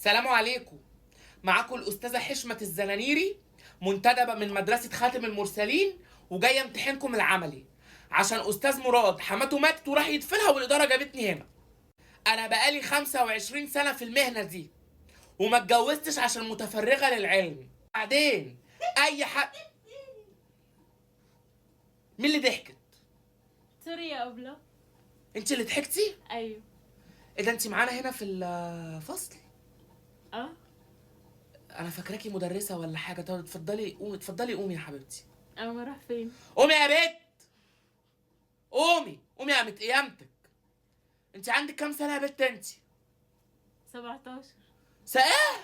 سلام عليكم. معاكم الأستاذة حشمة الزنانيري، منتدبة من مدرسة خاتم المرسلين، وجاية امتحنكم العملي عشان أستاذ مراد حماته ماتت وراح يدفنها والإدارة جابتني هنا. أنا بقالي 25 سنة في المهنة دي وما اتجوزتش عشان متفرغة للعلم. بعدين أي حد. مين اللي ضحكت؟ sorry يا أبلة. انت اللي ضحكتي؟ أيوه. ايه ده، انت معانا هنا في الفصل؟ اه. انا فاكراكي مدرسة ولا حاجة. طب اتفضلي قومي، اتفضلي قومي يا حبيبتي. أنا بروح فين؟ قومي يا بت، قومي قومي يا مت قيامتك. انت عندك كام سنة يا بت انت؟ 17. سقاه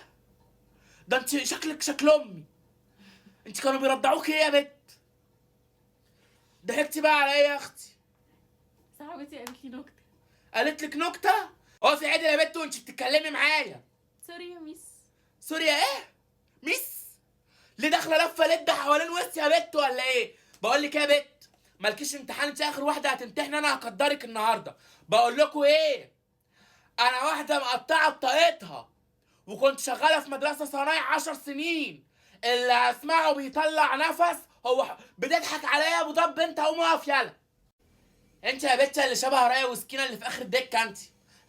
ده انت شكلك شكل امي. انت كانوا بيرضعوك ايه يا بت؟ ضحكتي بقى على ايه يا اختي؟ صاحبتي قالت لي نكتة. قالت لك نكتة؟ اقفي عدل يا بت وانت بتتكلمي معايا. sorry يا miss. sorry يا ايه؟ miss؟ ليه داخله لفه لد حوالين وسط يا بت ولا ايه؟ بقول لك ايه يا بت، مالكيش امتحان، انت اخر واحدة هتمتحن، انا هقدرك النهارده. بقول لكم ايه، انا واحدة مقطعه بطاقتها وكنت شغالة في مدرسه صنايع 10 سنين. اللي هسمعه بيطلع نفس هو بتضحك عليا يا ابو ضب. انت قوم اقف يلا. انت يا بت اللي شبه رايه وسكينة اللي في اخر الدكة، انت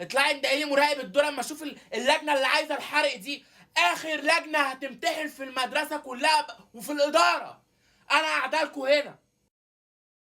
اطلعي انت مراقب الدور اما اشوف اللجنة اللي عايزه الحرق دي. اخر لجنة هتمتحن في المدرسة كلها وفي الادارة. انا قاعدة لكم هنا.